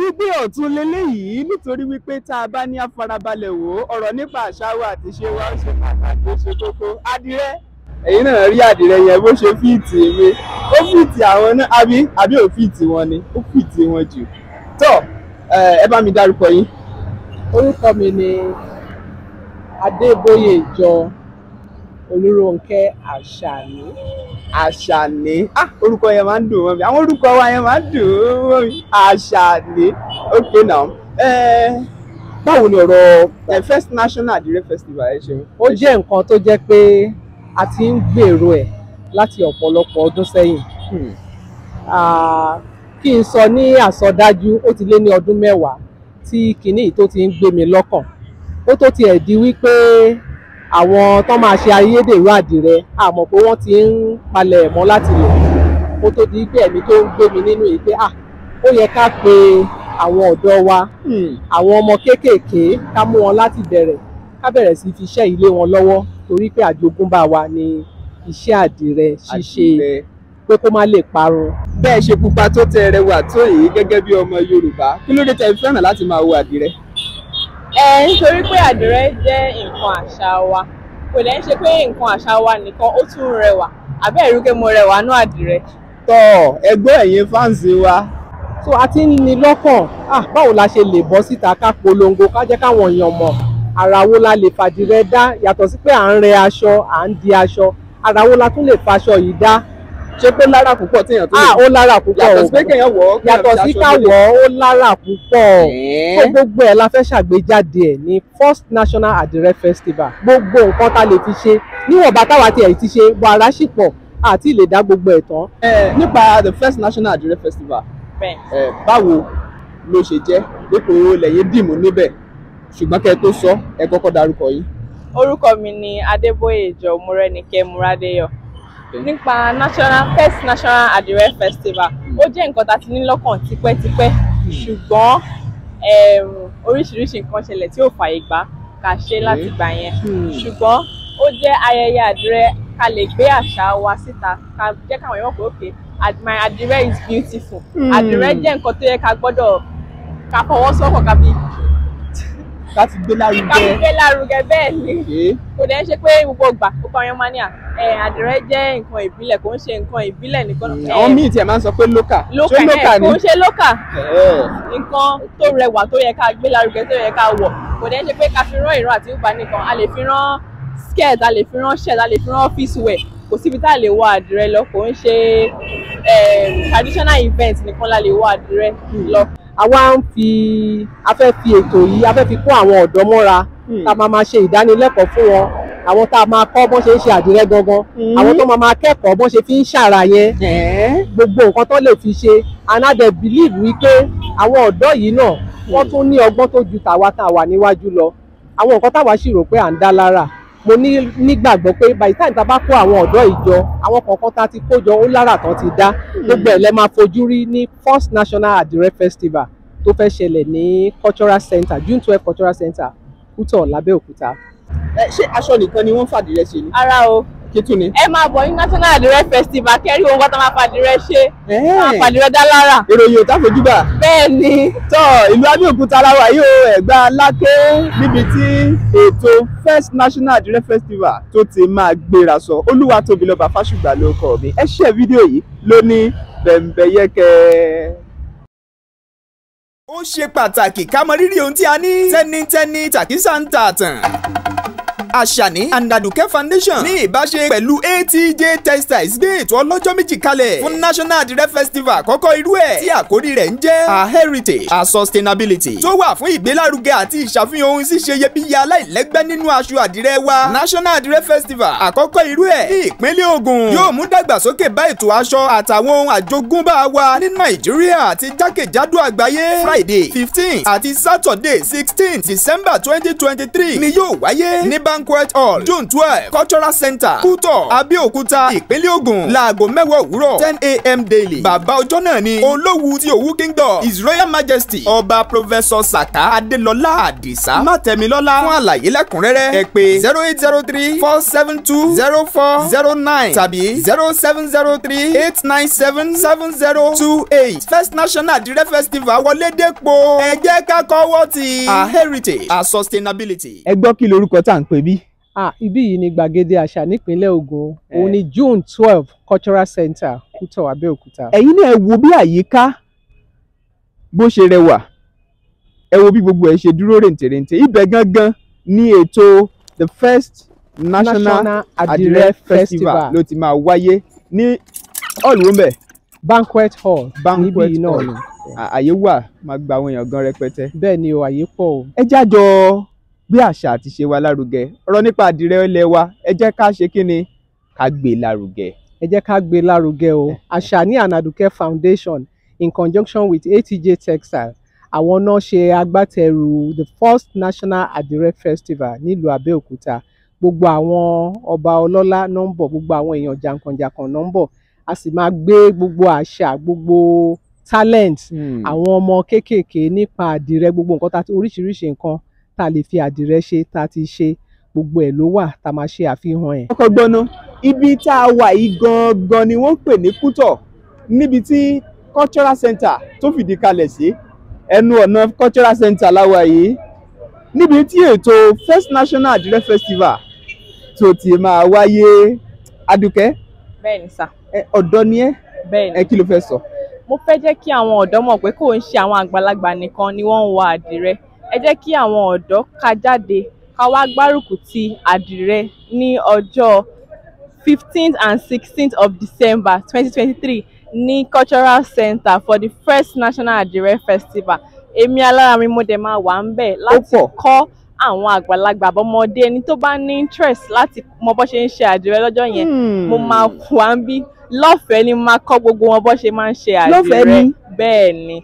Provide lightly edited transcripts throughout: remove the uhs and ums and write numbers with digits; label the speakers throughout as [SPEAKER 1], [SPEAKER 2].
[SPEAKER 1] Wípé ọ̀tún leléyìí, nítorí wípé tá a bá ní àfarabalẹ̀ wò ó, ọ̀rọ̀ nípa àṣà wa àti ìṣe wa ó ṣe pàtàkì, ó ṣe kókó. Àdìrẹ, ẹ̀yin náà rí àdìrẹ yẹn bó ṣe fit mi, ó fit àwọn náà, àbí ò fit wọn ni? Ó fit wọn jù. Tọ́ ẹ bá mi dárúkọ yín.
[SPEAKER 2] Orúkọ mi ni Adébóyèjọ Olúrónkẹ́ Àṣàní.
[SPEAKER 1] Àṣàní, ah, orúkọ yẹn máa ń dùn mọ́ mi, àwọn orúkọ wa yẹn máa ń dùn mọ́ mi. Àṣàní, okay now. Báwo ni ọ̀rọ̀ First National Àdìrẹ Festival ẹ ṣeun?
[SPEAKER 2] Ó jẹ́ nǹkan tó jẹ́ pé a ti ń gbèrò ẹ̀ láti ọ̀pọ̀lọpọ̀ ọdún sẹ́yìn. Kí n sọ ní àsọdájú, ó ti lé ní ọdún 10 tí kinní yìí tó ti ń gbé mi lọ́kàn. Ó tó tiẹ̀ di wípé àwọn tó máa ṣe ayédèrú àdìrẹ, àmọ́ pé wọ́n ti ń palẹ̀ mọ́ láti lò. Ó tó di pé ẹ̀mí tó ń gbé mi nínú yìí pé ó yẹ ká pe àwọn ọ̀dọ́ wa, àwọn ọmọ kéékèèké, ká mú wọn láti bẹ̀rẹ̀, ká bẹ̀rẹ̀ sí fi iṣẹ́ ilé wọn lọ́wọ́, torí pé àjogúnbá wa ni iṣẹ́ àdìrẹ ṣíṣe, pé kó má lè parun.
[SPEAKER 1] Bẹ́ẹ̀ ṣe pupa tó tẹ rẹwà tó yìí gẹ́gẹ́ bí ọmọ Yorùbá, kí ló dé tẹ́ fẹ́ràn láti máa wo àdìrẹ?
[SPEAKER 3] Nítorí pé àdìrẹ jẹ́ nǹkan àṣà wa, kò dẹ̀ ń ṣe pé nǹkan àṣà wa nìkan, ó tún rẹwà. Àbẹ́ ẹ̀rú pé mo rẹwà nú àdìrẹ.
[SPEAKER 1] Tọ́ ẹgbẹ́ ẹ̀yin fáǹsì wa.
[SPEAKER 2] So a ti ń ní lọ́kàn, báwo la ṣe lè bọ́ síta ká polongo, ká jẹ́ káwọn èèyàn mọ̀ ara wo la lè fàdìrẹ dá, yàtọ̀ sí pé à ń rẹ aṣọ, à ń di aṣọ, ara wo la tún lè faṣọ yìí dá.
[SPEAKER 1] Ṣé pé lára púpọ̀ téèyàn tó lè?
[SPEAKER 2] Ó lára púpọ̀.
[SPEAKER 1] Yàtọ̀ sí pé kéèyàn wọ̀ ọ́.
[SPEAKER 2] Yàtọ̀ sí ká wọ̀ ọ́, ó lára púpọ̀. Tó gbogbo ẹ̀ la fẹ́ ṣàgbéjáde ẹ̀ ní First National Àdìrẹ Festival. Gbogbo nǹkan tá lè fi ṣe níwọ̀nba táwa tiẹ̀ ti ṣe, bọ̀ ara ṣì pọ̀ àti lè dá gbogbo ẹ̀ tán.
[SPEAKER 1] Nípa the First National Àdìrẹ Festival, báwo ló ṣe jẹ́? Dípò lẹ́yìn dìmú níbẹ̀, ṣùgbọ́n kẹ́ ẹ tó sọ, ẹ kọ́kọ́ dárúkọ yín.
[SPEAKER 3] Orúkọ mi ni Adébóyèjọ Mọ́rẹ́nikẹ́ Múrádéyọ̀. Nípa First National Àdìrẹ Festival, ó jẹ́ nǹkan tá a ti ní lọ́kàn tipẹ́tipẹ́, ṣùgbọ́n oríṣiríṣi nǹkan ṣẹlẹ̀ tí ò fààyè gbà ká ṣe láti gbà yẹn. Ṣùgbọ́n ó jẹ́ ayẹyẹ àdìrẹ ká lè gbé àṣà wa síta, ká jẹ́ káwọn èèyàn mọ̀ pé okay, my àdìrẹ is beautiful. Àdìrẹ jẹ́ nǹkan tó yẹ ká gbọ́dọ̀ ká fọwọ́sowọ́pọ̀ ká fi
[SPEAKER 1] láti gbé lárugẹ.
[SPEAKER 3] Ká gbé lárugẹ, bẹ́ẹ̀ ni. Kò dẹ̀ ń ṣe pé gbogbo ìgbà gbogbo àwọn ọmọ ní àdìrẹ jẹ́ nǹkan ìbílẹ̀, kò ń ṣe nǹkan ìbílẹ̀ nìkan.
[SPEAKER 1] Àwọn míì tiẹ̀ máa ń sọ pé local.
[SPEAKER 3] Local kò ń ṣe local. Nǹkan tó rẹwà tó yẹ ká gbé lárugẹ, tó yẹ ká wọ̀. Kò dẹ̀ ń ṣe pé ká fi rán ìran àti ìgbà nìkan, a lè fi rán skirt, a lè fi rán shirt, a lè fi rán office wear. Kò síbi tá a lè wọ àdìrẹ lọ, kò ń ṣe traditional event nìkan la lè wọ àdìrẹ lọ.
[SPEAKER 2] Àwa ń fi a fẹ́ fi ètò yìí, a fẹ́ fi kó àwọn ọ̀dọ́ mọ́ra, tá a máa ṣe ìdánilẹ́kọ̀ọ́ fún wọn, àwọn tá a máa kọ́ bọ́n ṣe ń ṣe àdìrẹ gangan, àwọn tó máa kẹ́kọ̀ọ́ bọ́n ṣe fi ń ṣàrà yẹn, gbogbo nǹkan tó lè fi ṣe. And I dey believe wípé àwọn ọ̀dọ́ yìí náà wọ́n tún ní ọgbọ́n tó ju tàwa tá a wà níwájú lọ. Àwọn nǹkan táwa sì rò pé à ń dá lára, mo ní nígbàgbọ́ pé by the time tá a bá kó àwọn ọ̀dọ́ ìjọ, àwọn kọ̀ọ̀kan tá a ti kó jọ ó lára tán ti dá. Gbogbo ẹ̀ lẹ máa fojú rí ní First National Àdìrẹ Festival tó fẹ́ ṣẹlẹ̀ ní Cultural Center, June 12 Cultural Center, Kútọ̀, l'Abẹ́òkúta.
[SPEAKER 1] Ṣé aṣọ nìkan ni wọ́n fàdìrẹ ṣe ni?
[SPEAKER 3] Ara o.
[SPEAKER 1] Kí tún ni?
[SPEAKER 3] Ẹ máa bọ̀ ní National Àdìrẹ Festival kẹ́rí ohun kan tó máa fàdìrẹ ṣe, máa fàdìrẹ dá lára.
[SPEAKER 1] Ìròyìn ò tá fojú bà.
[SPEAKER 3] Bẹ́ẹ̀ ni.
[SPEAKER 1] Tọ́ ìlú Abẹ́òkúta la wà yìí o, Ẹ̀gbá Aláké, níbi tí ètò First National Àdìrẹ Festival tó ti máa gbéra sọ. Olúwatóbilọ́ba Fásùgbà ló kọ mi. Ẹ ṣe fídíò yìí lóní bẹ̀m̀bẹ̀yẹkẹ. Ó ṣe pàtàkì ká mọ rírì ohun tí a ní. Tẹ́nitẹ́ni tàkísà ń ta àtàn. Àṣàní and Àdùkẹ́ Foundation ní ìbáṣe pẹ̀lú ATJ Textiles gbé ètò ọlọ́jọ́ méjì kalẹ̀ fún National Àdìrẹ Festival àkọ́kọ́ irú ẹ̀ tí àkórí rẹ̀ ń jẹ́ Our Heritage, Our Sustainability, tó wà fún ìgbélárugẹ àti ìṣàfihàn ohun ṣíṣe iyebíye aláìlẹ́gbẹ́ nínú aṣọ àdìrẹ wa. National Àdìrẹ Festival àkọ́kọ́ irú ẹ̀ ní ìpínlẹ̀ Ògùn yóò mú dàgbàsókè bá ètò aṣọ àtàwọn ohun àjogúnbá wa ní Nàìjíríà àti jákèjádò àgbáyé. Friday 15 àti Saturday 16 December 2023 ni yóò wáyé ní Bank Banquet Hall, June 12, Cultural Center, Kútọ̀, Abẹ́òkúta, Ìpínlẹ̀ Ògùn, láago 10 òwúrọ̀, 10 a.m. daily. Bàbá ọjọ́ náà ni Olówú ti Òwu Kingdom, His Royal Majesty, Ọba Professor Saka Adélọlá Àdìsá Mátẹ̀mílọ́lá. Fún àlàyé lẹ́kùnrẹ́rẹ́, ẹ pè 08034720409 tàbí 07038977028. First National Àdìrẹ Festival wọlé dépò. Ẹ jẹ́ ká kọ́wọ́ ti our heritage, our sustainability.
[SPEAKER 4] Ẹ gbọ́, kí lorúkọ tá à ń pè bí?
[SPEAKER 2] Ah, ibí yìí ni gbàgede àṣà nípínlẹ̀ Ògùn. Òun ni June 12, Cultural Center, Kútọ̀, Abẹ́òkúta.
[SPEAKER 4] Ẹ̀yin náà, ẹ wo bí àyíká bó ṣe rẹwà, ẹ wo bí gbogbo ẹ ṣe dúró rèǹtèrèǹtè. Ibẹ̀ gangan ní ètò the first National Àdìrẹ Festival ló ti máa wáyé ní hall wo mbẹ̀?
[SPEAKER 2] Banquet Hall.
[SPEAKER 4] Banquet
[SPEAKER 2] níbí náà
[SPEAKER 4] Hall.
[SPEAKER 2] ni.
[SPEAKER 4] Àyè wà, máa gba àwọn èèyàn gan rẹpẹtẹ.
[SPEAKER 2] Bẹ́ẹ̀ ni o, àyè pọ̀ o.
[SPEAKER 4] Ẹ jájọ gbé àṣà àti ìṣe wa lárugẹ. Ọ̀rọ̀ nípa àdìrẹ ilẹ̀ wa, ẹ jẹ́ ká ṣe kí ni, ká gbé lárugẹ.
[SPEAKER 2] Ẹ jẹ́ ká gbé lárugẹ o. Àṣàní and Aduke Foundation in conjunction with ATJ Textile, àwọn náà ṣe agbátẹrù the first National Àdìrẹ Festival nílùú Abẹ́òkúta. Gbogbo àwọn ọba ọlọ́lá náà ń bọ̀, gbogbo àwọn èèyàn jàǹkànjàǹkàn náà ń bọ̀. A sì máa gbé gbogbo àṣà, gbogbo talent àwọn ọmọ kéékèèké nípa àdìrẹ, gbogbo nǹkan tá oríṣiríṣi nǹkan tá a lè fi àdìrẹ ṣe, tá a ti ṣe, gbogbo ẹ̀ ló wà tá a máa ṣe àfihàn ẹ̀.
[SPEAKER 4] Kọ́kọ́ gbọ́ná, ibi tá a wà yìí gangan ni wọ́n ń pè ní Kútọ̀, níbi tí cultural center tó fìdí kalẹ̀ sí. Ẹnu ọ̀nà cultural center la wà yìí, níbi tí ètò First National Àdìrẹ Festival tó ti máa wáyé. Adùkẹ́.
[SPEAKER 3] Bẹ́ẹ̀ ni sà.
[SPEAKER 4] Ẹ, ọ̀dọ́ ni ẹ́.
[SPEAKER 3] Bẹ́ẹ̀ ni.
[SPEAKER 4] Ẹ, kí ló fẹ́ sọ?
[SPEAKER 3] Mo fẹ́ jẹ́ kí àwọn ọ̀dọ́ mọ̀ pé kò ń ṣe àwọn àgbàlagbà nìkan ni wọ́n ń wọ àdìrẹ. Ẹ jẹ́ kí àwọn ọ̀dọ́ ká jáde, ká wá gbárùkù ti àdìrẹ ní ọjọ́ 15th and 16th of December 2023 ní Cultural Center for the first National Àdìrẹ Festival. Èmi alára mi, mo dẹ̀ máa wà ń bẹ̀ láti
[SPEAKER 4] pọ̀.
[SPEAKER 3] kọ́ àwọn àgbàlagbà àbọ̀mọdé, ẹni tó bá ní interest láti mọ bó ṣe ń ṣe àdìrẹ lọ́jọ́ yẹn. Mo máa wà ń bí lọ́fẹ̀ẹ́ ni, máa kọ́ gbogbo wọn bó ṣe máa ń ṣe àdìrẹ.
[SPEAKER 4] Lọ́fẹ̀ẹ́ ni?
[SPEAKER 3] Bẹ́ẹ̀ ni.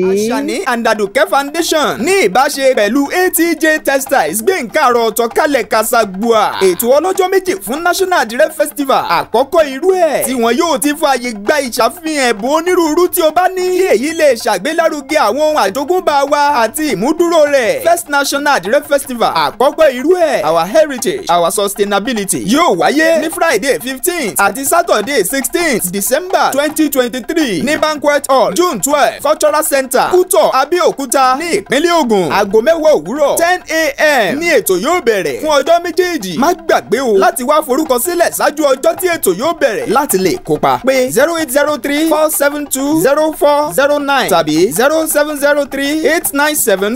[SPEAKER 1] Àṣàní and Aduke Foundation ní ìbáṣe pẹ̀lú ATJ Textiles gbé nǹkan àrọ̀ ọ̀tọ̀ kalẹ̀ kàṣàgbùà. Ètò ọlọ́jọ́ 2 fún National Àdìrẹ Festival àkọ́kọ́ irú ẹ̀, tí wọn yóò ti fààyè gba ìṣàfihàn ẹ̀bùn onírúurú tí o bá ní, kí èyí lè ṣàgbélárugẹ àwọn ohun àjogúnbá wa àti ìmúdúró rẹ̀. First National Àdìrẹ Festival àkọ́kọ́ irú ẹ̀, our heritage, our sustainability, yóò wáyé ní Friday 15th àti Saturday 16th December 2023 ní Banquet Hall, June 12, Cultural Center, Kútọ̀, Abẹ́òkúta ní ìpínlẹ̀ Ògùn. Aago 10 òwúrọ̀, 10 a.m. ní ètò yóò bẹ̀rẹ̀ fún ọjọ́ méjèèjì. Má gbàgbé o láti wá forúkọ sílẹ̀ ṣáájú ọjọ́ tí ètò yóò bẹ̀rẹ̀ láti lè kópa. Pé 08034720409 tàbí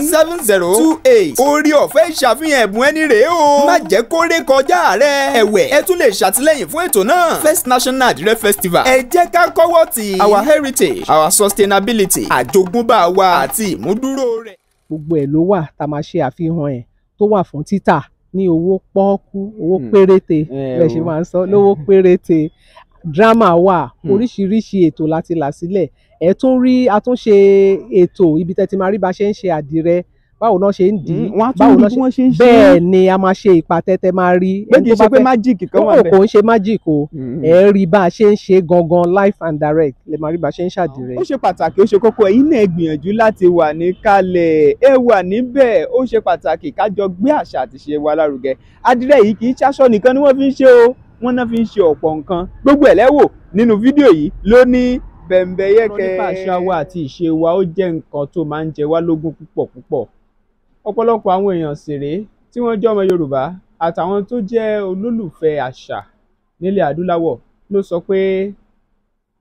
[SPEAKER 1] 07038977028. Orí ọ̀fẹ́ ìṣàfihàn ẹ̀bùn ẹni rèé o. Má jẹ́ kó ré kọjá rẹ̀. Ẹ̀wẹ̀, ẹ tún lè ṣàtìlẹ́yìn fún ètò náà. First National Àdìrẹ Festival. Ẹ jẹ́ ká kọ́wọ́ tì our heritage, our sustainability, àjogúnbá wa àti ìmúdúró rẹ̀.
[SPEAKER 2] Gbogbo ẹ̀ ló wà tá a máa ṣe àfihàn ẹ̀, tó wà fún títà ní owó pọ́ọ́kú, owó péréte. Bẹ́ẹ̀ ṣe máa ń sọ, lówó péréte. Drama wà, oríṣiríṣi ètò láti là sílẹ̀. Ẹ tún rí àtúnṣe ètò ibi tẹ́ ti máa rí bá ṣe ń ṣe àdìrẹ, báwo náà ṣe ń dì í,
[SPEAKER 4] Wọ́n á tún
[SPEAKER 2] báwo
[SPEAKER 4] rí
[SPEAKER 2] náà
[SPEAKER 4] bí wọ́n ṣe ń ṣe.
[SPEAKER 2] Bẹ́ẹ̀ ni, a máa ṣe ìpàtẹ tẹ́ máa rí.
[SPEAKER 4] Pé
[SPEAKER 2] Ẹni
[SPEAKER 4] kì í
[SPEAKER 2] tó
[SPEAKER 4] ṣe
[SPEAKER 2] bá
[SPEAKER 4] pé
[SPEAKER 2] fẹ́-
[SPEAKER 4] magic kan wà
[SPEAKER 2] Ó
[SPEAKER 4] bẹ́ẹ̀.
[SPEAKER 2] kò ń ṣe magic o. Ẹ rí bá a ṣe ń ṣe gangan, live and direct lè máa rí bá a ṣe ń ṣàdìrẹ.
[SPEAKER 4] Ó ṣe pàtàkì, ó ṣe kókó. Ẹ̀yin náà gbìyànjú láti wà níkàlẹ̀, ẹ wà níbẹ̀. Ó ṣe pàtàkì kájọ gbé àṣà àti ìṣe wa lárugẹ. Àdìrẹ yìí, kì í ṣaṣọ nìkan ni wọ́n fi ń ṣe o, wọ́n náà fi ń ṣe ọ̀pọ̀ nǹkan. Gbogbo ẹ̀ lẹ́wò nínú fídíò yìí ló ní bẹ̀m̀bẹ̀yẹ̀kẹ́. Nípa àṣà wa àti ìṣe wa, ó jẹ́ nǹkan tó máa ń jẹ wá lógún púpọ̀ púpọ̀. Ọ̀pọ̀lọpọ̀ àwọn èèyàn sì rèé tí wọ́n jẹ́ ọmọ Yorùbá àtàwọn tó jẹ́ olólùfẹ́ àṣà nílẹ̀ adúláwọ̀ ló sọ pé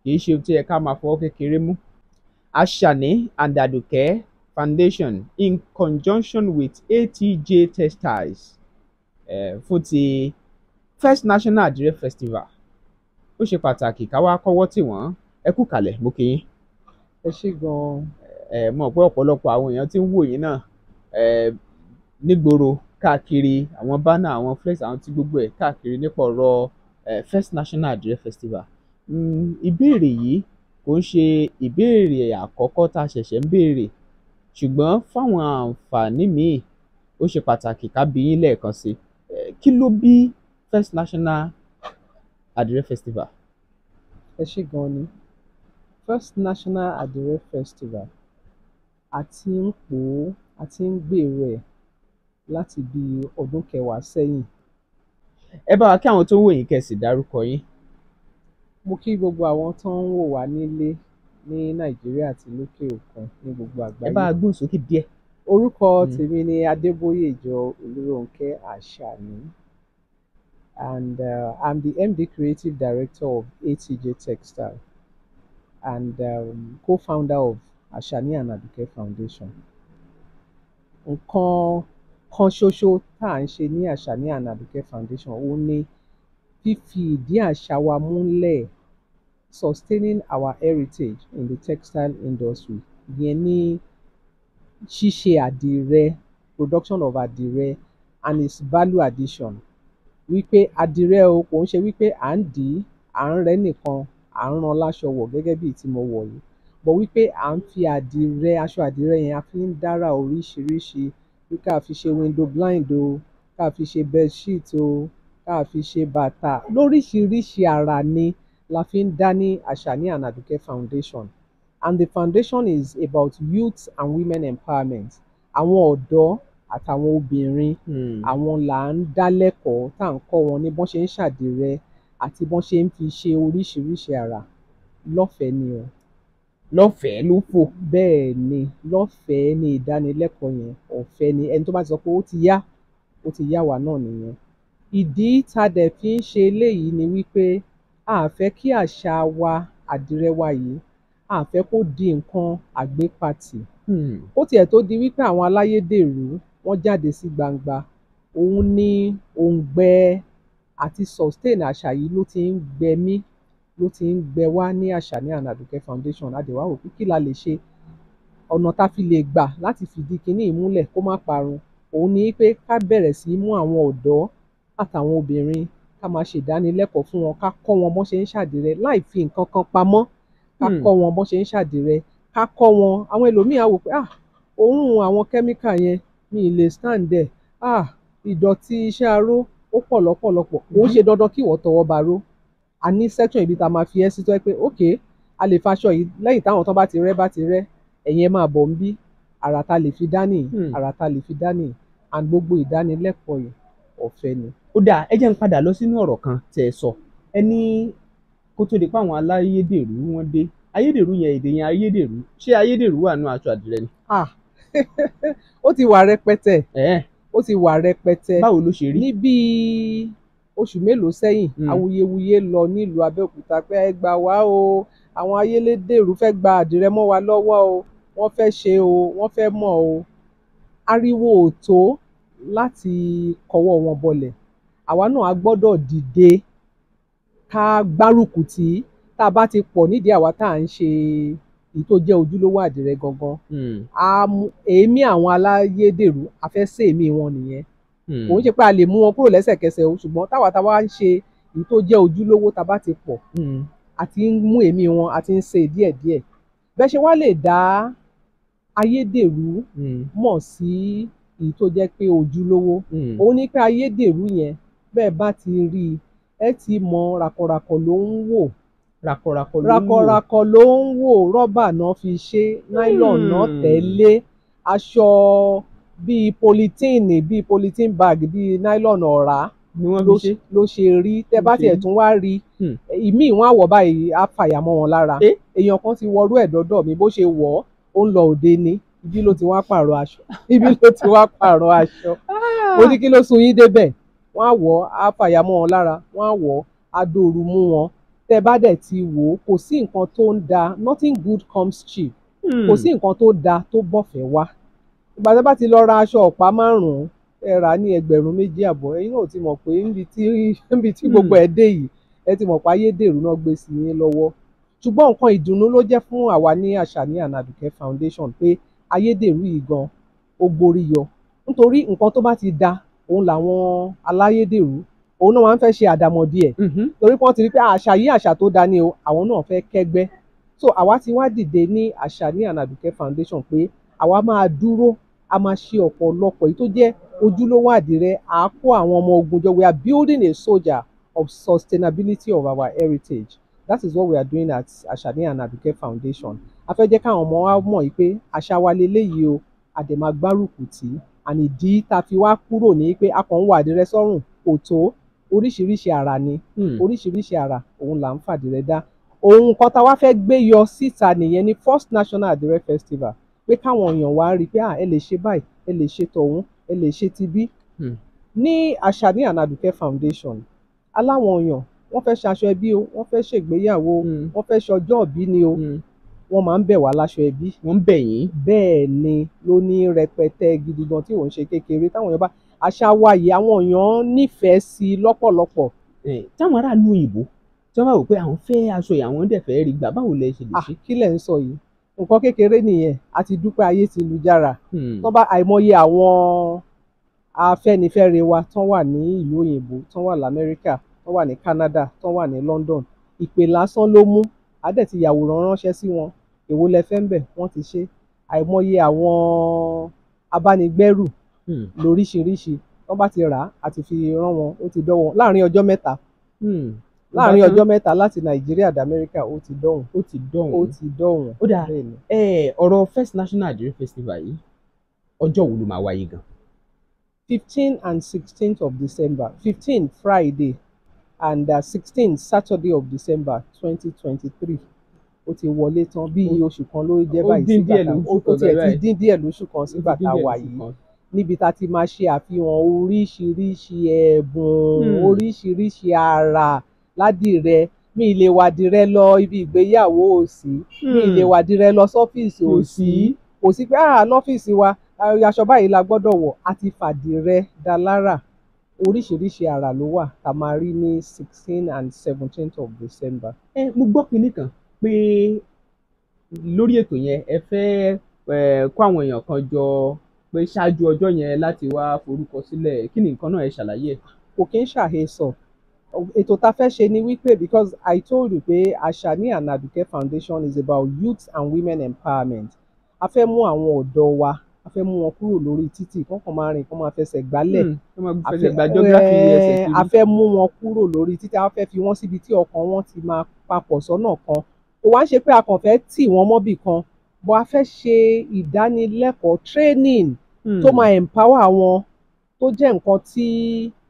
[SPEAKER 4] kì í ṣe ohun tí ẹ ká máa fọwọ́ kékeré mú. Ashani and Aduke Foundation in conjunction with ATJ Textiles fún ti First National Àdìrẹ Festival, ó ṣe pàtàkì ká wá kọ́wọ́ tì wọ́n. Ẹ kú kalẹ̀, mo kí yín.
[SPEAKER 2] Ẹ ṣé gan-an.
[SPEAKER 4] Ẹ mọ̀ pé ọ̀pọ̀lọpọ̀ àwọn èèyàn tí ń wò yín náà nígboro káàkiri, àwọn banner, àwọn flex, àwọn tí gbogbo ẹ̀ káàkiri nípa ọ̀rọ̀ First National Àdìrẹ Festival. Ìbéèrè yìí kò ń ṣe ìbéèrè àkọ́kọ́ tá a ṣẹ̀ṣẹ̀ ń béèrè, ṣùgbọ́n fáwọn àǹfààní míì, ó ṣe pàtàkì ká bi yín lẹ́ẹ̀kan sí i. Kí ló bí First National Àdìrẹ Festival?
[SPEAKER 2] Ẹ ṣé gan ni. First National Àdìrẹ Festival, a ti ń pò ó, a ti ń gbèrò ẹ̀ láti bí ọdún 10 sẹ́yìn.
[SPEAKER 4] Ẹ bá wa kí àwọn tó ń wò yín, kẹ́ sì dárúkọ yín.
[SPEAKER 2] Mo kí gbogbo àwọn tó ń wò wá nílé ní Nàìjíríà àti lókè òkun ní gbogbo àgbáyé.
[SPEAKER 4] Ẹ bá wa gbóhùn sókè díẹ̀.
[SPEAKER 2] Orúkọ tèmi ni Adébóyèjọ Olúrónkẹ́ Àṣàní, and I'm the MD Creative Director of ATJ Textile and co-founder of Àṣàní and Àdùkẹ́ Foundation. Nǹkan kan ṣoṣo tá à ń ṣe ní Àṣàní and Àdùkẹ́ Foundation, ó ní fífi ìdí àṣà wa múlẹ̀, sustaining our heritage in the textile industry. Ìyẹn ní ṣíṣe àdìrẹ, production of àdìrẹ and its value addition. Wípé àdìrẹ o, kò ń ṣe wípé à ń dì í, à ń rẹ́ nìkan, à ń rán láṣọ wọ̀ gẹ́gẹ́ bíi tí mo wọ̀ yìí, but wípé à ń fi àdìrẹ, aṣọ àdìrẹ yẹn, a fi ń dára oríṣiríṣi, bí ká fi ṣe window blind o, ká fi ṣe bedsheet o, ká fi ṣe bàtà, lóríṣiríṣi àrà ni la fi ń dá ní Àṣàní and Àdùkẹ́ Foundation. And the foundation is about youth and women empowerment. Àwọn ọ̀dọ́ àtàwọn obìnrin, àwọn là ń dá lẹ́kọ̀ọ́, tá à ń kọ́ wọn ní bọ́n ṣe ń ṣàdìrẹ àti bọ́n ṣe ń fi ṣe oríṣiríṣi àrà lọ́fẹ̀ẹ́ ni o.
[SPEAKER 4] Lọ́fẹ̀ẹ́ ló fò.
[SPEAKER 2] Bẹ́ẹ̀ ni, lọ́fẹ̀ẹ́ ni ìdánilẹ́kọ̀ọ́ yẹn, ọ̀fẹ́ ni. Ẹni tó bá ti sọ pé ó ti yá, ó ti yá wa náà nìyẹn. Ìdí tá a dẹ̀ fi ń ṣe eléyìí ni wípé a fẹ́ kí àṣà wa, àdìrẹ wa yìí, a fẹ́ kó di nǹkan àgbépatì. Ó tiẹ̀ tó di wípé àwọn aláyédèrú wọ́n jáde sí gbangba, òun ní òǹgbẹ àti sustain àṣà yìí ló ti ń gbẹ mí, ló ti ń gbẹ wá ní Àṣàní and Àdùkẹ́ Foundation. A dẹ̀ wá wò pé kí la lè ṣe, ọ̀nà tá fi lè gbà láti fìdí kinní yìí múlẹ̀ kó má parun, òun ni pé ká bẹ̀rẹ̀ sí í mú àwọn ọ̀dọ́ àtàwọn obìnrin, ká máa ṣèdánilẹ́kọ̀ọ́ fún wọn, ká kọ́ wọn bọ́n ṣe ń ṣàdìrẹ láì fi nǹkan kan pamọ́, ká kọ́ wọn bọ́n ṣe ń ṣàdìrẹ, ká kọ́ wọn. Àwọn ẹlòmíì á wò pé ah, òórùn àwọn kẹ́míkà yẹn, mi ì lè stand there, ah, ìdọ̀tí iṣẹ́ aró ó pọ̀ lọ́pọ̀lọpọ̀. Kò ń ṣe dandan kí ìwọ tọwọ́ ba ró. A ní section ibi tá a máa fi ẹ́ sí, tó yẹ pé ok, a lè faṣọ yìí lẹ́yìn táwọn tán bá ti rẹ́ bá ti rẹ́, ẹ̀yin ẹ máa bọ̀ ń bí, àrà ta lè fi dání, àrà ta lè fi dání. And gbogbo ìdánilẹ́kọ̀ọ́ yìí ọ̀fẹ́ ni.
[SPEAKER 4] Ó dáa, ẹ jẹ́ n padà lọ sínú ọ̀rọ̀ kan tẹ́ ẹ sọ. Ẹ ní kó tó di pé àwọn aláyédèrú wọ́n dé. Ayédèrú yẹn, èdè yẹn ayédèrú, ṣé ayédèrú wà nínú aṣọ àdìrẹ ni?
[SPEAKER 2] Ah, ó ti wà rẹpẹtẹ. Ó ti wà rẹpẹtẹ.
[SPEAKER 4] Báwo ló ṣe rí?
[SPEAKER 2] Ní bíi oṣù mélòó sẹ́yìn, awuyewuye lọ nílùú Abẹ́òkúta pé ẹ gbà wá o, àwọn ayédèrú fẹ́ gba àdìrẹ mọ́ wa lọ́wọ́ o, wọ́n fẹ́ ṣe o, wọ́n fẹ́ mọ̀ o. Ariwo ò tó láti kọwọ́ wọn bọlẹ̀. Àwa náà a gbọ́dọ̀ dìde ká gbárùkù tí tá a bá ti pọ̀ nídìí àwa tá à ń ṣe èyí tó jẹ́ ojúlówó àdìrẹ gangan. Èémí àwọn aláyédèrú, a fẹ́ sé èémí wọn nìyẹn. Kò ń ṣe pé a lè mú wọn kúrò lẹ́sẹ̀kẹsẹ̀ o, ṣùgbọ́n táwa táwa ń ṣe èyí tó jẹ́ ojúlówó, tá a bá ti pọ̀, a ti ń mú èémí wọn, a ti ń ṣe díẹ̀díẹ̀. Bẹ́ẹ̀ ṣe wá lè dá ayédèrú mọ̀ sí èyí tó jẹ́ pé ojúlówó. Òun ní pé ayédèrú yẹn, bẹ́ẹ̀ bá ti rí i, ẹ ti mọ ràkọ̀ràkọ̀ ló ń wò.
[SPEAKER 4] Ràkọ̀ràkọ̀ ló ń wò.
[SPEAKER 2] Ràkọ̀ràkọ̀ ló ń wò, rọ́bà náà fi ṣe, nylon náà tẹ̀lé, aṣọ bíi polythene, bíi polythene bag, bíi nylon ọ̀rá
[SPEAKER 4] ni wọ́n fi ṣe.
[SPEAKER 2] Ló ṣe rí. Tẹ́ bá tiẹ̀ tún wá rí ìmíì, wọ́n á wọ̀ báyìí, á fàyà mọ́ wọn lára. Èèyàn kan ti wọrú ẹ̀ dọ́dọ̀ mi, bó ṣe wọ̀ ọ́, ó ń lọ òde ni, ibi ló ti wá pààrọ̀ aṣọ, ibi ló ti wá pààrọ̀ aṣọ. Mo ní kí ló sun yín débẹ̀? Wọ́n á wọ̀, á fàyà mọ́ wọn lára, wọ́n á wọ̀, á dòru mú wọn. Tẹ́ bá dẹ̀ ti wò ó, kò sí nǹkan tó ń da, nothing good comes cheap. Kò sí nǹkan tó da tó bọ̀fẹ́ wá. Ìgbà tẹ́ bá ti lọ ra aṣọ ọ̀pá 5, ẹ rà á ní 2,500, ẹ̀yin náà ti mọ̀ pé níbi tí gbogbo ẹ̀ dé yìí, ẹ ti mọ̀ pé ayédèrú náà gbé sí yín lọ́wọ́. Ṣùgbọ́n nǹkan ìdùnnú ló jẹ́ fún àwa ní Àṣàní and Àdùkẹ́ Foundation pé ayédèrú yìí gan ó gborí yọ, nítorí nǹkan tó bá ti da, òun làwọn aláyédèrú, òun náà máa ń fẹ́ ṣe àdàmọ̀dì ẹ̀, torí pé wọ́n ti rí pé àṣà yìí, àṣà tó da ni o, àwọn náà fẹ́ kẹ́gbẹ́. So àwa ti wá dìde ní Àṣàní and Àdùkẹ́ Foundation pé àwa máa dúró, a máa ṣe ọ̀pọ̀lọpọ̀ èyí tó jẹ́ Ojúlówó àdìrẹ, à á kó àwọn ọmọ ogun jọ. We are building a soldier of sustainability of our heritage. That is what we are doing at Asani and Aduke Foundation. A fẹ́ jẹ́ káwọn ọmọ wa mọ̀ yìí pé àṣà wa leléyìí o, a dẹ̀ máa gbárùkù tì í. And ìdí tá a fi wá kúrò ní pé a kàn ń wọ àdìrẹ sọ́rùn kò tó, oríṣiríṣi àrà ni, oríṣiríṣi àrà òun là ń fàdìrẹ dá. Ohun kan tá a wá fẹ́ gbé yọ síta nìyẹn ní first National Àdìrẹ Festival, pé káwọn èèyàn wá rí i pé, ah, ẹ lè ṣe báyìí, ẹ lè ṣe tọ̀hún, ẹ lè ṣe tibí. Ní Asani and Aduke Foundation, aláwọn èèyàn wọ́n fẹ́ ṣaṣọ ẹbí o, wọ́n fẹ́ ṣègbéyàwó o, wọ́n fẹ́ ṣọjọ́ ìbí ni o, wọ́n máa ń bẹ̀ wá láṣọ ẹbí.
[SPEAKER 4] Wọ́n ń bẹ̀ yín?
[SPEAKER 2] Bẹ́ẹ̀ ni, ló ní rẹpẹtẹ gidi gan tí òun ṣe kékeré. Táwọn èèyàn bá àṣà wa yìí, àwọn èèyàn nífẹ̀ẹ́ sí i lọ́pọ̀lọpọ̀.
[SPEAKER 4] Táwọn aráàlú òyìnbó tí wọ́n bá wò pé àwọn fẹ́ aṣọ yìí, àwọn dẹ̀ fẹ́ rí gbà, báwo lẹ ṣe lè ṣe?
[SPEAKER 2] Kí lẹ̀ ń sọ yìí? Nǹkan kékeré nìyẹn. A ti dúpẹ́ ayé ti lu jára. Tó bá àìmọye àwọn Afẹ́nifẹ́re wa tán wà ní ìlú òyìnbó, tán wà lamẹ́ríkà, tán wà ní Canada, tán wà ní London, ìpè lásán ló mú, á dẹ̀ ti yàwòrán ránṣẹ́ sí wọn, èwo lẹ fẹ́ ń bẹ̀, wọ́n ti ṣe. Àìmọye àwọn abánigbẹ́rù lóríṣiríṣi, tán bá ti rà á, àti fi rán wọn, ó ti dọ́wọ́ láàrin ọjọ́ 3. Láàrin ọjọ́ 3 láti Nàìjíríà dé Amẹ́ríkà, ó ti dọ́hùn.
[SPEAKER 4] Ó ti dọ́hùn.
[SPEAKER 2] Ó ti dọ́hùn.
[SPEAKER 4] Ó dáa.
[SPEAKER 2] Bẹ́ẹ̀ ni.
[SPEAKER 4] Ọ̀rọ̀ First National Àdìrẹ Festival yìí, ọjọ́ wo ló máa wáyé gan?
[SPEAKER 2] 15 and 16th of December. 15 Friday and 16 Saturday of December 2023. Ó ti wọlé tán, bí oṣù kan ló jẹ́
[SPEAKER 4] Ó
[SPEAKER 2] báyìí
[SPEAKER 4] dín
[SPEAKER 2] sígbà
[SPEAKER 4] díẹ̀
[SPEAKER 2] tá
[SPEAKER 4] lóṣù
[SPEAKER 2] ó
[SPEAKER 4] kan
[SPEAKER 2] tiẹ̀ ti
[SPEAKER 4] báyìí.
[SPEAKER 2] dín díẹ̀ lóṣù kan sígbà tá a wà yìí, níbi tá a ti máa ṣe àfihàn oríṣiríṣi ẹ̀bùn, oríṣiríṣi àrà ládìrẹ. Mi lè wàdìrẹ lọ ibi ìgbéyàwó ò sí, mi lè wàdìrẹ lọ sọ́fíìsì ò
[SPEAKER 4] Kò
[SPEAKER 2] sí.
[SPEAKER 4] sí.
[SPEAKER 2] Kò sí pé, ah, lọ́fíìsì wa, ah, aṣọ báyìí la gbọ́dọ̀ wọ̀. A ti fàdìrẹ dá lára, oríṣiríṣi àrà ló wà tá a máa rí ní 16 and 17th of December.
[SPEAKER 4] Ẹ mo gbọ́ kinní kan pé lórí ètò yẹn, ẹ fẹ́ kó àwọn èèyàn kan jọ pé ṣáájú ọjọ́ yẹn láti wá forúkọ sílẹ̀. Kí ni nǹkan náà? Ẹ ṣàlàyé ẹ̀.
[SPEAKER 2] Kò kí ń ṣàhesọ. Ètò tá a fẹ́ ṣe ni wípé, because I told you pé Asani and Aduke Foundation is about youth and women empowerment, a fẹ́ mú àwọn ọ̀dọ́ wa, a fẹ́ mú wọn kúrò lórí títì, kán kàn máa rìn, kán máa fẹsẹ̀ gbálẹ̀.
[SPEAKER 4] Kán máa fẹsẹ̀ gba geography ẹsẹ̀ kiri.
[SPEAKER 2] A fẹ́ mú wọn kúrò lórí títì, a fẹ́ fi wọ́n síbi tí ọkàn wọn ti máa papọ̀ sọ́nà kan. Kò wá ń ṣe pé a kàn fẹ́ tì wọ́n mọ́bì kan, but a fẹ́ ṣe ìdánilẹ́kọ̀ọ́, training tó máa empower wọn, tó jẹ́ nǹkan tí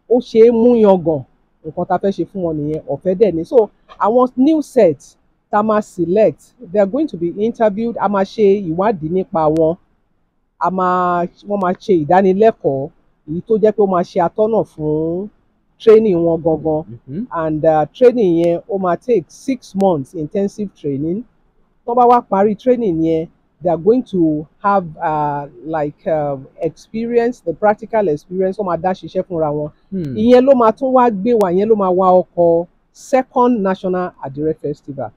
[SPEAKER 2] ó ṣe é mú yangàn. Nǹkan tá a fẹ́ ṣe fún wọn nìyẹn, ọ̀fẹ́ dẹ̀ ni. So àwọn new set tá a máa select, they are going to be interviewed. A máa ṣe ìwádìí nípa wọn, a máa wọ́n máa ṣe ìdánilẹ́kọ̀ọ́ èyí tó jẹ́ pé ó máa ṣe atọ́nà fún training wọn gangan. And training yẹn, ó máa take 6 months intensive training. Tó bá wá parí training yẹn, they are going to have like experience, the practical experience. Wọ́n máa dá ṣiṣẹ́ fúnra wọn. Ìyẹn ló máa tún wá gbé wa, ìyẹn ló máa wá ọkọ̀ second National Adire Festival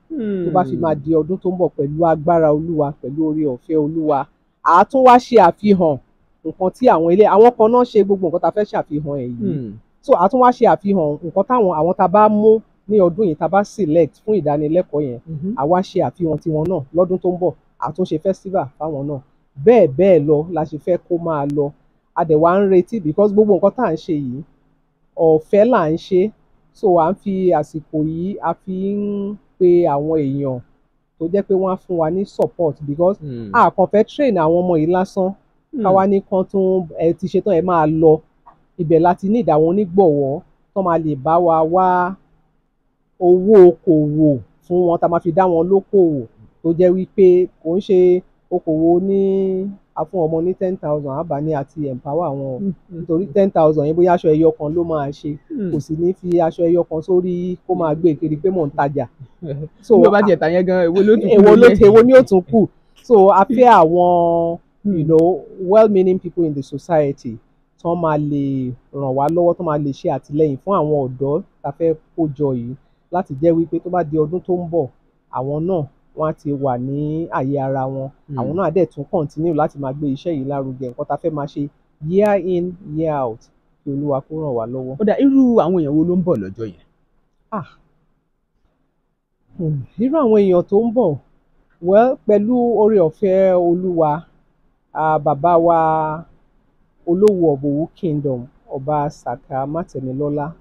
[SPEAKER 2] tó bá fi máa di ọdún tó ń bọ̀. Pẹ̀lú agbára Olúwa, pẹ̀lú oore ọ̀fẹ́ Olúwa, àá tún wá ṣe àfihàn nǹkan tí àwọn ilé àwọn kan náà ṣe, gbogbo nǹkan tá a fẹ́ ṣàfihàn ẹ̀ yìí. So àá tún wá ṣe àfihàn nǹkan táwọn àwọn tá a bá mú ní ọdún yìí, tá a bá select fún ìdánilẹ́kọ̀ọ́ yẹn, àwa ṣe àfihàn tiwọn náà lọ́dún tó ń bọ̀, àtúnṣe festival fáwọn náà. Bẹ́ẹ̀ bẹ́ẹ̀ lọ la ṣe fẹ́ kó máa lọ. A dẹ̀ wá ń retí, because gbogbo nǹkan tá à ń ṣe yìí, ọ̀fẹ́ là ń ṣe. So à ń fi àsìkò yìí, a fi ń pe àwọn èèyàn tó jẹ́ pé wọ́n á fún wa ní support, because a kàn fẹ́ train àwọn ọmọ yìí lásán, káwa ní kan tún ẹ ti ṣe tán, ẹ máa lọ. Ibẹ̀ láti ní ìdáwọn onígbọ̀wọ́ tó máa lè bá wa wá owó okòwò fún wọn, tá a máa fi dá wọn lókòwò, tó jẹ́ wípé kò ń ṣe okòwò ní a fún ọmọ ní 10,000 àbá ní àti empower wọn o, nítorí 10,000 yẹn, bóyá aṣọ ẹyọ kan ló máa ṣe, kò sì ní fi aṣọ ẹyọ kan sórí kó máa gbé kiri pé mò ń tajà.
[SPEAKER 4] So bí o bá tiẹ̀ tà yẹn gan, èwo ló tún kù?
[SPEAKER 2] Èwo ló èwo ni ó tún kù? So a fẹ́ àwọn well-meaning people in the society tó máa lè ràn wá lọ́wọ́, tó máa lè ṣe àtìlẹ́yìn fún àwọn ọ̀dọ́ tá a fẹ́ kó jọ yìí, láti jẹ́ wípé tó bá di ọdún tó ń bọ̀, àwọn náà wọ́n á ti wà ní àyè ara wọn, àwọn náà á dẹ̀ tún continue láti máa gbé iṣẹ́ yìí lárugẹ. Nǹkan tá a fẹ́ máa ṣe year in, year out, kí Olúwa kó ràn wá lọ́wọ́.
[SPEAKER 4] Ó dà, irú àwọn èèyàn wo ló ń bọ̀ lọ́jọ́ yẹn?
[SPEAKER 2] Ah, irú àwọn èèyàn tó ń bọ̀, well, pẹ̀lú oore ọ̀fẹ́ Olúwa, bàbá wa Olówu of Òwu Kingdom, Ọba Saka Mátẹ̀mílọ́lá,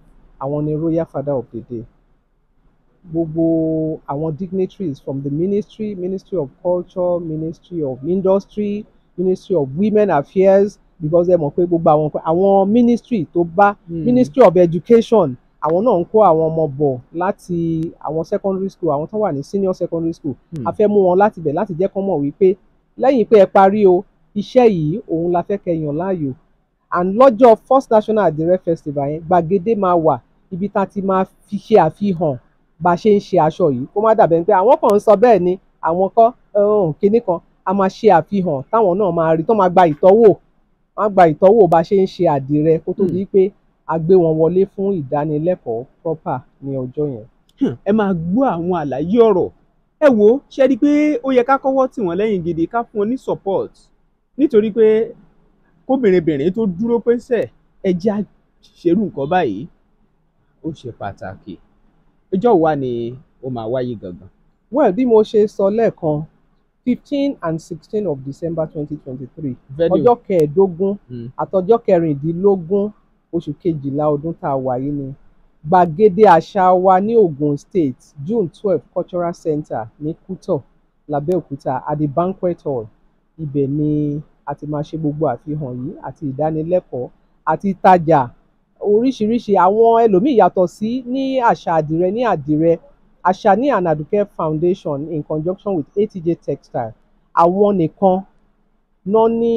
[SPEAKER 2] àwọn ni royal father of the day. Gbogbo àwọn dignitaries from the ministry, Ministry of Culture, Ministry of Industry, Ministry of Women Affairs, because ẹ mọ̀ pé gbogbo àwọn ministry tó bá Ministry of Education, àwọn náà ń kó àwọn ọmọ bọ̀ láti àwọn secondary school, àwọn tó wà ní senior secondary school. A fẹ́ mú wọn láti bẹ̀ láti jẹ́ kán mọ̀ wípé lẹ́yìn pé ẹ parí o, iṣẹ́ yìí òun la fẹ́ kẹ́ yàn láàyò. And lọ́jọ́ first National Àdìrẹ Festival yẹn, gbàgede máa wà ibi tá a ti máa fi ṣe àfihàn bá a ṣe ń ṣe aṣọ yìí, kó má dàbẹ̀ pé àwọn kan ń sọ bẹ́ẹ̀ ni àwọn kọ́ kinní kan. A máa ṣe àfihàn táwọn náà máa rí, tó máa gba ìtọ́wò, wọ́n á gba ìtọ́wò bá a ṣe ń ṣe àdìrẹ kó tó di pé a gbé wọn wọlé fún ìdánilẹ́kọ̀ọ́ proper ní ọjọ́ yẹn.
[SPEAKER 4] Ẹ máa gbọ́ àwọn àlàyé ọ̀rọ̀. Ẹ wo, ṣe rí i pé ó yẹ ká kọ́wọ́ tì wọ́n lẹ́yìn gidi, ká fún wọn ní support, nítorí pé kóbìnrinbìnrin tó dúró pé sẹ̀ ẹ jẹ́ á ṣerú nǹkan báyìí, ó ṣe pàtàkì. Ọjọ́ wo ni ó máa wáyé gangan?
[SPEAKER 2] Well, bí mo ṣe sọ lẹ́ẹ̀kan, 15 and 16 of December 2023.
[SPEAKER 4] Venue.
[SPEAKER 2] Ọjọ́ 15 àtọjọ́ 16 oṣù kejìlá ọdún tá a wà yìí ni. Gbàgede àṣà wa ní Ogun State, June 12 Cultural Center ní Kútọ̀, l'Abẹ́òkúta, at the banquet hall. Ibẹ̀ ni a ti máa ṣe gbogbo àfihàn yìí àti ìdánilẹ́kọ̀ọ́ àti ìtajà oríṣiríṣi. Àwọn ẹlòmíì yàtọ̀ sí ní àṣà àdìrẹ ní àdìrẹ Àṣàní and Aduke Foundation in conjunction with ATJ Textile, àwọn nìkan náà ní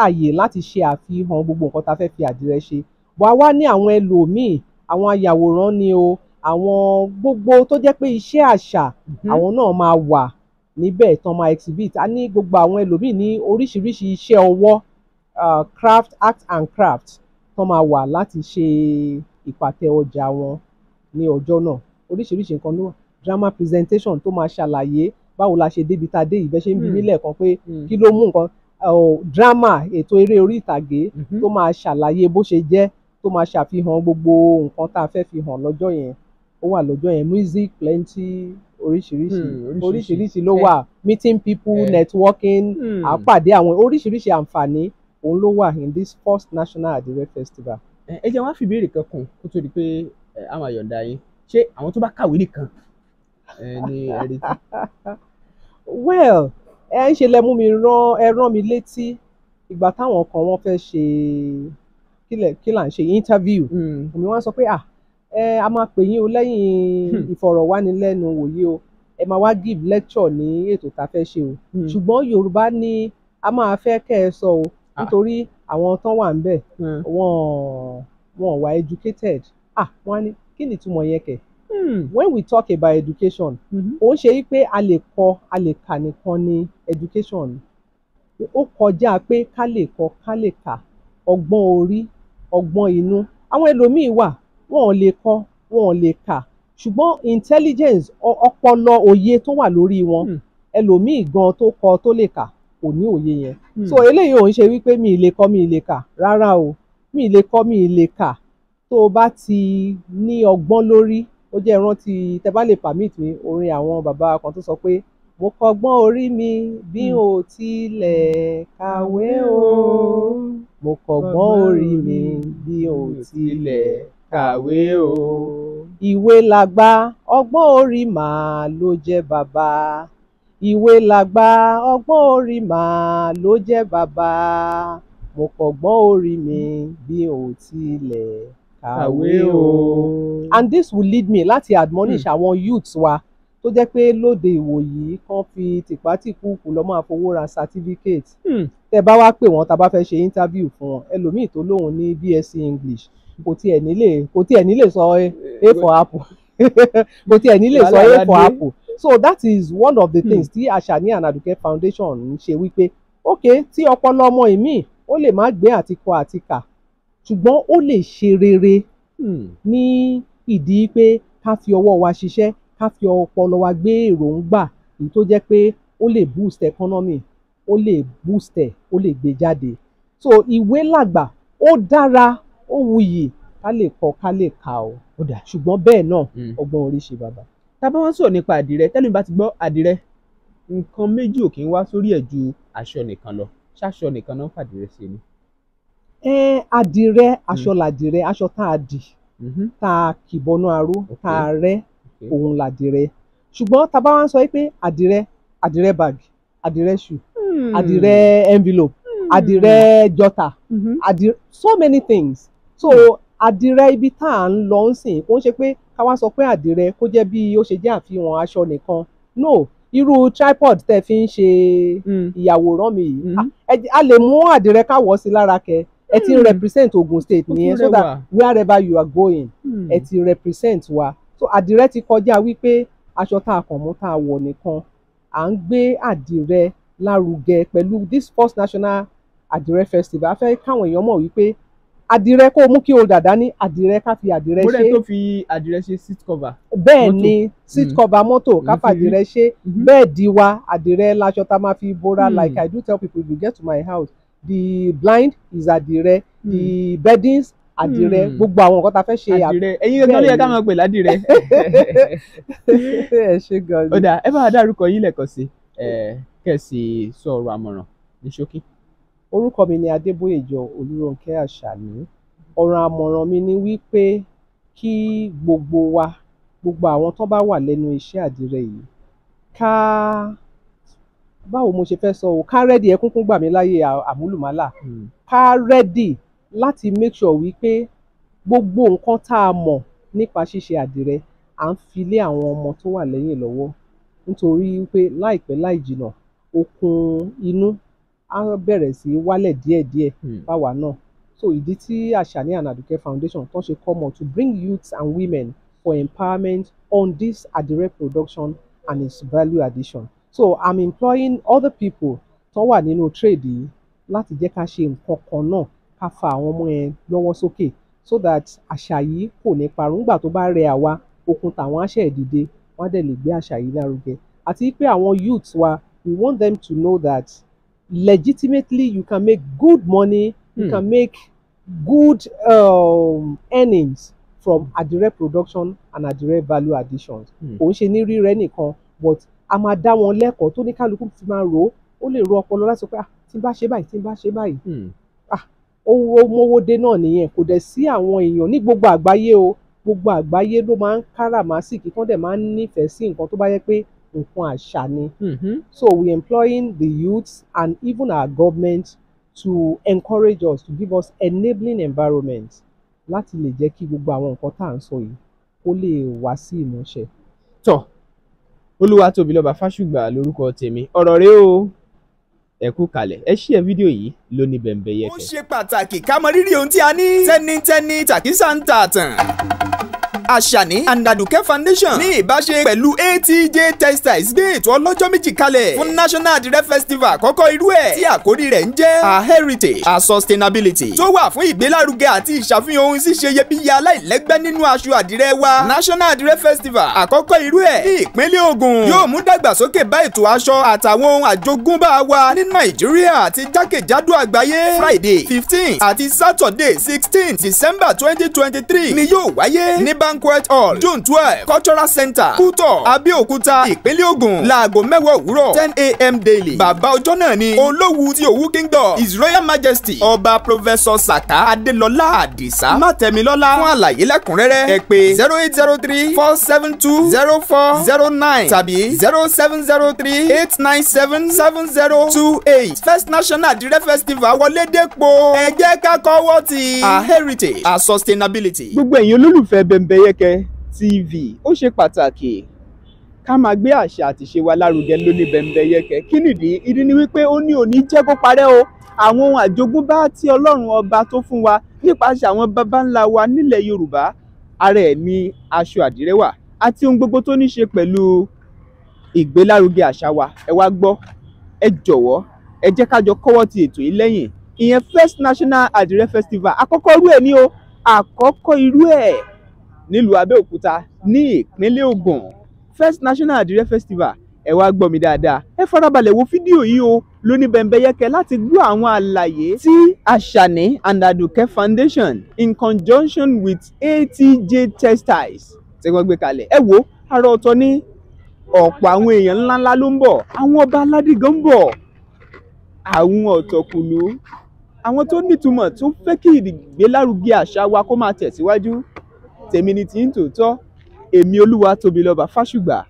[SPEAKER 2] àyè láti ṣe àfihàn gbogbo nǹkan tá a fẹ́ fi àdìrẹ ṣe. Wà wá ní àwọn ẹlòmíì, àwọn ayàwòrán ni o, àwọn gbogbo tó jẹ́ pé iṣẹ́ àṣà, àwọn náà máa wà níbẹ̀ tán máa exhibit. A ní gbogbo àwọn ẹlòmíì ní oríṣiríṣi iṣẹ́ ọwọ́, craft, art and craft, tán máa wà láti ṣe ìpàtẹ ọjà wọn ní ọjọ́ náà. Oríṣiríṣi nǹkan ló wà. Drama presentation tó máa ṣàlàyé báwo la ṣe débi tá a dé yìí, bẹ́ẹ̀ ṣe ń bi mí lẹ́ẹ̀kan pé kí ló mú nǹkan drama, ètò eré orí ìtàgé tó máa ṣàlàyé bó ṣe jẹ́, tó máa ṣàfihàn gbogbo nǹkan tá a fẹ́ fi hàn lọ́jọ́ yẹn, ó wà lọ́jọ́ yẹn. Music plenty, oríṣiríṣi oríṣiríṣi ló wà. Meeting people, networking, àpàdé àwọn oríṣiríṣi àǹfààní òun ló wà in this first National Adire Festival.
[SPEAKER 4] Ẹ jẹ́ wá fìbéèrè kan kún kó tó di pé a máa yọ̀ǹda yín. Ṣé àwọn tó bá kàwé nìkan ni ẹ retí?
[SPEAKER 2] Well, ẹ ń ṣe lẹ mú mi rán, ẹ rán mi létí ìgbà táwọn kan wọ́n fẹ́ ṣe kí là ń ṣe interview mi, wọ́n sọ pé, "Ah, ẹ a máa pè yín o lẹ́yìn ìfọ̀rọ̀wánilẹ́nuwò yìí o, ẹ máa wá give lecture ní ètò tá a fẹ́ ṣe o, ṣùgbọ́n Yorùbá ni a máa fẹ́ kẹ́ ẹ sọ o, nítorí àwọn tán wà ńbẹ̀ wọ́n wà educated." Ah, wọ́n á ní kí ni ìtumọ̀ yẹn kẹ̀? When we talk about education, ó ń ṣe wípé a lè kọ, a lè kà nìkan ni education. Ó kọjá pé ká lè kọ, ká lè kà. Ọgbọ́n orí, ọgbọ́n inú. Àwọn ẹlòmíín wà, wọn ò lè kọ, wọn ò lè kà, ṣùgbọ́n intelligence, ọpọlọ, òye tó wà lórí wọn, ẹlòmíín gan tó kọ tó lè kà kò ní òye yẹn. So eléyìí ò ń ṣe wípé mi ì lè kọ, mi ì lè kà. Rárá o, mi ì lè kọ, mi ì lè kà, tó o bá ti ní ọgbọ́n lórí. Ó jẹ́ ìrántí, tẹ́ bá lè permit mi, orin àwọn bàbá kan tó sọ pé, "Mo kọ́gbọ́n orí mi bí n ò tilẹ̀ kàwé o, mo kọ́gbọ́n orí mi bí n ò tilẹ̀
[SPEAKER 4] kàwé o.
[SPEAKER 2] Ìwé làgbà, ọgbọ́n orí màá ló jẹ́ bàbá. Ìwé làgbà, ọgbọ́n orí màá ló jẹ́ bàbá. Mo kọ́gbọ́n orí mi bí n ò tilẹ̀ kàwé o." And this will lead me láti admonish àwọn youths wa tó jẹ́ pé lóde ìwòyí kan fi tìpátìkúùkù lọ máa fowó ra certificate. Tẹ́ bá wá pè wọ́n, tá bá fẹ́ ṣe interview fún wọn, ẹlòmíì tó lóun ní BSc English, kò tiẹ̀ nílè sọ A for apple, kò tiẹ̀ nílè sọ A for apple. So that is one of the things tí Àṣàní and Àdùkẹ́ Foundation ń ṣe, wípé ok, tí ọpọlọ ọmọ ìmíì ó lè má gbé àti kọ àti kà, ṣùgbọ́n ó lè ṣe rere ní ìdí pé ká fi ọwọ́ wa ṣiṣẹ́, ká fi ọpọlọ wa gbé èròǹgbà èyí tó jẹ́ pé ó lè boost economy, ó lè boost ẹ̀, ó lè gbé jáde. So ìwé làgbà, ó dára, ó wuyì ká lè kọ, ká lè kà o, ṣùgbọ́n bẹ́ẹ̀ náà, ọgbọ́n orí ṣe bàbá.
[SPEAKER 4] Tá a bá wá sọ̀rọ̀ nípa àdìrẹ, tẹ́lẹ̀ bá ti gbọ́ àdìrẹ, nǹkan méjì ò kí ń wá sórí ẹ̀ ju aṣọ nìkan lọ. Ṣáṣọ nìkan náà fàdìrẹ ṣe ni?
[SPEAKER 2] Ẹ àdìrẹ, aṣọ làdìrẹ, aṣọ tá a dì, tá a kìbọnú aró, tá a rẹ́, òun làdìrẹ. Ṣùgbọ́n tá a bá wá ń sọ pé àdìrẹ, àdìrẹ bag, àdìrẹ shoe, àdìrẹ envelope, àdìrẹ jọta, àdìrẹ so many things. So àdìrẹ, ibi tá à ń lọ ń sìn, kò ń ṣe pé ká wá sọ pé àdìrẹ kó jẹ́ bí ó ṣe jẹ́ àfihàn aṣọ nìkan. No, irú tripod tẹ́ fi ń ṣe ìyàwòrán mi yìí, a lè mú àdìrẹ ká wọ̀ sí lára kẹ. Ẹ ti ń represent Ogun State nìyẹn, so that wherever you are going, ẹ ti represent wa. So àdìrẹ ti kọjá wípé aṣọ tá a kàn mú tá a wọ̀ nìkan. À ń gbé àdìrẹ lárugẹ pẹ̀lú this first National Àdìrẹ Festival. A fẹ́ káwọn èèyàn mọ̀ wípé àdìrẹ, kó o mú kí o dàda ní àdìrẹ, ká fi àdìrẹ
[SPEAKER 4] Mo
[SPEAKER 2] ṣe.
[SPEAKER 4] rẹ̀ tó fi àdìrẹ ṣe seat cover.
[SPEAKER 2] Bẹ́ẹ̀
[SPEAKER 4] Mọ́tò.
[SPEAKER 2] ni, seat cover mọ́tò, ká
[SPEAKER 4] Mo ti rí.
[SPEAKER 2] fàdìrẹ ṣe. Bẹ́ẹ̀dì wa, àdìrẹ láṣọ tá a máa fi bora. Like I do tell people, if you get to my house, the blind is àdìrẹ, the beddings àdìrẹ, gbogbo àwọn nǹkan tá a fẹ́ ṣe.
[SPEAKER 4] Àdìrẹ, ẹ̀yin gangan ló yẹ ká máa pè ládìrẹ.
[SPEAKER 2] Ẹ ṣe gan
[SPEAKER 4] Ó
[SPEAKER 2] ni.
[SPEAKER 4] dáa, ẹ bá wa dárúkọ yín lẹ́ẹ̀kan sí ẹ, kẹ́ ẹ sì sọ ọ̀rọ̀ àmọ̀ràn ní ṣókí.
[SPEAKER 2] Orúkọ mi ni Adébóyèjọ Olúrónkẹ́ Àṣàní. Ọ̀rọ̀ àmọ̀ràn mi ni wípé kí gbogbo wa, gbogbo àwọn tó bá wà lẹ́nu iṣẹ́ àdìrẹ yìí, ká, báwo mo ṣe fẹ́ sọ o, ká ready. Ẹ kúnkún gbà mí láyè àmúlùmálà. Ká ready láti make sure wípé gbogbo nǹkan tá a mọ̀ nípa ṣíṣe àdìrẹ, à ń fi lé àwọn ọmọ tó wà lẹ́yìn lọ́wọ́, nítorí wípé láìpẹ́ láì jìnà, okun inú á bẹ̀rẹ̀ sí í wálẹ̀ díẹ̀díẹ̀ báwa náà. So ìdí tí Àṣàní and Àdùkẹ́ Foundation tó ṣe come out to bring youths and women for empowerment on this àdìrẹ production and its value addition. So I'm employing other people tó wà nínú trade yìí láti jẹ́ ká ṣe nǹkan kan náà, ká fa àwọn ọmọ yẹn lọ́wọ́ sókè, so that àṣà yìí kò ní parun. Nígbà tó bá rẹ àwa, okun tàwọn á ṣẹ̀ dìde, wọ́n á dẹ̀ lè gbé àṣà yìí lárugẹ. Àti pé àwọn youths wa, we want them to know that legitimately you can make good money, you can make good earnings from àdìrẹ production and àdìrẹ value additions. Kò ń ṣe ní rírẹ́ nìkan, but a máa dá wọn lẹ́kọ̀ọ́ tó ní kálukú fi máa rò ó, ó lè ro ọpọlọ láti sọ pé, ah, tí n bá ṣe báyìí, tí n bá ṣe báyìí, ah, owó mówó dé náà nìyẹn. Kò dẹ̀ sí àwọn èèyàn ní gbogbo àgbáyé o, gbogbo àgbáyé ló máa ń káràmásìkí, kán dẹ̀ máa ń nífẹ̀ẹ́ sí nǹkan tó bá yẹ pé nǹkan àṣà ni. So we employing the youths and even our government to encourage us, to give us enabling environment láti lè jẹ́ kí gbogbo àwọn nǹkan tá à ń sọ yìí kó lè wá sí ìmúṣẹ.
[SPEAKER 4] Tọ́, Olúwatóbilọ́ba Fásùgbà lórúkọ tèmi. Ọ̀rọ̀ rẹ o, ẹ kú kalẹ̀, ẹ ṣí ẹ fídíò yìí lóní bẹ̀m̀bẹ̀
[SPEAKER 1] Ó
[SPEAKER 4] yẹkẹ.
[SPEAKER 1] ṣe pàtàkì ká mọ rírì ohun tí a ní. Tẹ́nitẹ́ni tàkísà ń tà tàn. Àṣàní and Àdùkẹ́ Foundation ní ìbáṣe pẹ̀lú ATJ Textiles gbé ètò ọlọ́jọ́ 2 kalẹ̀ fún National Àdìrẹ Festival àkọ́kọ́ irú ẹ̀, tí àkórí rẹ̀ ń jẹ́ Our Heritage, Our Sustainability, tó wà fún ìgbélárugẹ àti ìṣàfihàn ohun ṣíṣe iyebíye aláìlẹ́gbẹ́ nínú aṣọ àdìrẹ wa. National Àdìrẹ Festival àkọ́kọ́ irú ẹ̀ ní ìpínlẹ̀ Ògùn yóò mú dàgbàsókè bá ètò aṣọ àtàwọn ohun àjogúnbá wa ní Nàìjíríà àti jákèjádò àgbáyé. Friday 15 àti Saturday 16 December 2023 ni yóò wáyé ní Banquet Hall, June 12 Cultural Center, Kútọ̀, Abẹ́òkúta, ìpínlẹ̀ Ògùn, láago 10 òwúrọ̀, 10 a.m. daily. Bàbá ọjọ́ náà ni Olówu ti Òwu Kingdom, His Royal Majesty Ọba Professor Saka Adélọlá Àdìsá Mátẹ̀mílọ́lá. Fún àlàyé lẹ́kùnrẹ́rẹ́, ẹ pè 08034720409 tàbí 07038977028. First National Àdìrẹ Festival wọlé dépò, ẹ jẹ́ ká kọ́wọ́ ti Our Heritage, Our Sustainability.
[SPEAKER 4] Gbogbo ẹ̀yin olólùfẹ́ Bẹ̀m̀bẹ̀yẹkẹ TV, ó ṣe pàtàkì ká máa gbé àṣà àti ìṣe wa lárugẹ lóní Bẹ̀m̀bẹ̀yẹkẹ. Kí nìdí? Ìdí ni wípé ó ní òní jẹ́ kó parẹ́ o. Àwọn ohun àjogúnbá tí Ọlọ́run Ọba tó fún wa nípasẹ̀ àwọn baba ńlá wa nílẹ̀ Yorùbá, ara ẹ̀ ní aṣọ àdìrẹ wà àti ohun gbogbo tó ní ṣe pẹ̀lú ìgbélárugẹ àṣà wa. Ẹ wá gbọ́, ẹ jọ̀wọ́, ẹ jẹ́ ká jọ kọ́wọ́ ti ètò yìí lẹ́yìn, ìyẹn First National Àdìrẹ Festival àkọ́kọ́ irú ẹ̀ ní o, àkọ́kọ́ irú ẹ̀ nílùú Abẹ́òkúta ní ìpínlẹ̀ Ògùn. First National Àdìrẹ Festival. Ẹ wá gbọ́ mi dáadáa, ẹ farabalẹ̀ wo fídíò yìí o lóní Bẹ̀m̀bẹ̀yẹkẹ láti gbọ́ àwọn àlàyé tí Àṣàní and Àdùkẹ́ Foundation in conjunction with ATJ Textiles tí wọ́n gbé kalẹ̀. Ẹ wo, àrà ọ̀tọ̀ ní ọ̀pọ̀ àwọn èèyàn ńláńlá ló ń bọ̀, àwọn ọba aládé gan ń bọ̀, àwọn ọ̀tọ̀kùlú. àwọn tó nítumọ̀ tó fẹ́ kí ìgbélárugẹ àṣà wa kó máa tẹ̀síwájú. Tèmi ni tí ń tòótọ́, èmi Olúwatóbilọ́ba Fásùgbà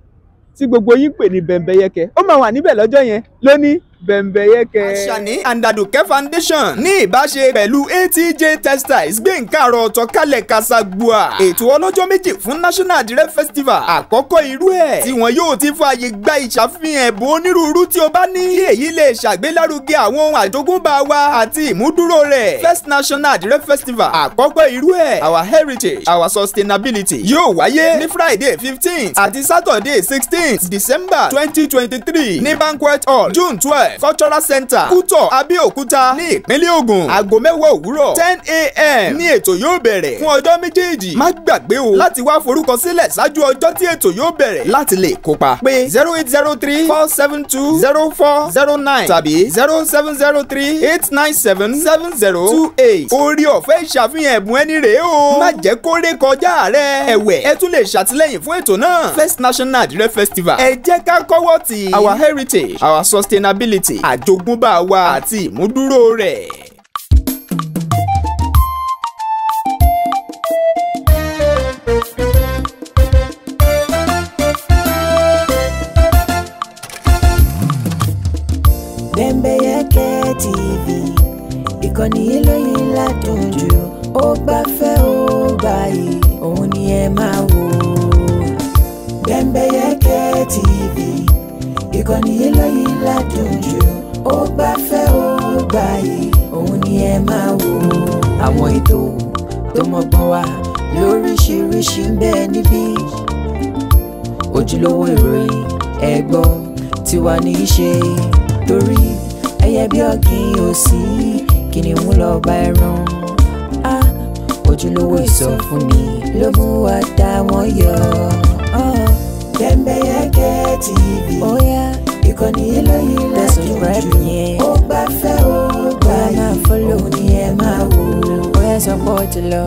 [SPEAKER 4] tí gbogbo yín pè ní Bẹ̀m̀bẹ̀yẹkẹ, ó máa wà níbẹ̀ lọ́jọ́ yẹn lóní Bẹ̀m̀bẹ̀yẹkẹ.
[SPEAKER 1] Àṣàní and Àdùkẹ́ Foundation ní ìbáṣe pẹ̀lú ATJ Textiles gbé nǹkan àrọ̀ ọ̀tọ̀ kalẹ̀ kàṣàgbùà. Ètò ọlọ́jọ́ méjì fún National Àdìrẹ Festival àkọ́kọ́ irú ẹ̀ tí wọn yóò ti fààyè gba ìṣàfihàn ẹ̀bùn onírúurú tí o bá ní. Kí èyí lè ṣàgbélárugẹ àwọn ohun àjogúnbá wa àti ìmúdúró rẹ̀. First National Àdìrẹ Festival àkọ́kọ́ irú ẹ̀, our heritage, our sustainability, yóò wáyé ní Friday 15th àti Saturday 16th December 2023 ní Banquet Hall, June 12, Cultural Center, Kútọ̀, Abẹ́òkúta ní ìpínlẹ̀ Ògùn. Aago 10 òwúrọ̀ 10 a.m. ní ètò yóò bẹ̀rẹ̀ fún ọjọ́ méjèèjì. Má gbàgbé o láti wá forúkọ sílẹ̀ ṣáájú ọjọ́ tí ètò yóò bẹ̀rẹ̀ láti lè kópa. Pé 08034720409 tàbí 07038977028. Orí ọ̀fẹ́ ìṣàfihàn ẹ̀bùn ẹni rèé o. Má jẹ́ kó ré kọjá rẹ̀. Ẹ̀wẹ̀, ẹ tún lè ṣàtìlẹ́yìn fún ètò náà. First National Àdìrẹ Festival. Ẹ jẹ́ ká kọ́wọ́ tì. Our heritage, our sustainability, àjogúnbá wa àti ìmúdúró rẹ̀.
[SPEAKER 5] Bẹ̀m̀bẹ̀yẹkẹ TV, ìkànnì eléyìí ládùn jù, ó gbafẹ́ ó gbayì, òun ni ẹ máa wò. Bẹ̀m̀bẹ̀yẹkẹ TV, ìkànnì eléyìí ládùn jù, ó gbafẹ́ ó gbayì, òun ni ẹ máa wò. Àwọn ètò tó mọ́gbọ́n wá lóríṣiríṣi ń bẹ níbí, ojúlówó ìròyìn ẹ̀gbọ́ tiwa ní í ṣe, torí ẹyẹ bí ọ̀gìn òsì kìnìún lọ bá ẹran. Á ojúlówó ìsọfúnni ló mú wa dá wọn yọ. Bẹ̀m̀bẹ̀yẹkẹ TV, ìkànnì eléyìí ládùn jù, ó gbafẹ́ ó gbayì, òun ni ẹ máa wò.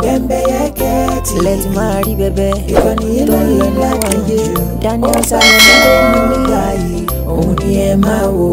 [SPEAKER 5] Bẹ̀m̀bẹ̀yẹkẹ TV,
[SPEAKER 6] lẹ́tí máa rí bẹ́bẹ́
[SPEAKER 5] ìkànnì
[SPEAKER 6] tó ń lọ
[SPEAKER 5] eléyìí
[SPEAKER 6] níwọ̀n
[SPEAKER 5] ládùn
[SPEAKER 6] ayé
[SPEAKER 5] jù,
[SPEAKER 6] Daniel
[SPEAKER 5] ó
[SPEAKER 6] Salomon
[SPEAKER 5] gbafẹ́ ó gbayì, òun ni ẹ máa wò.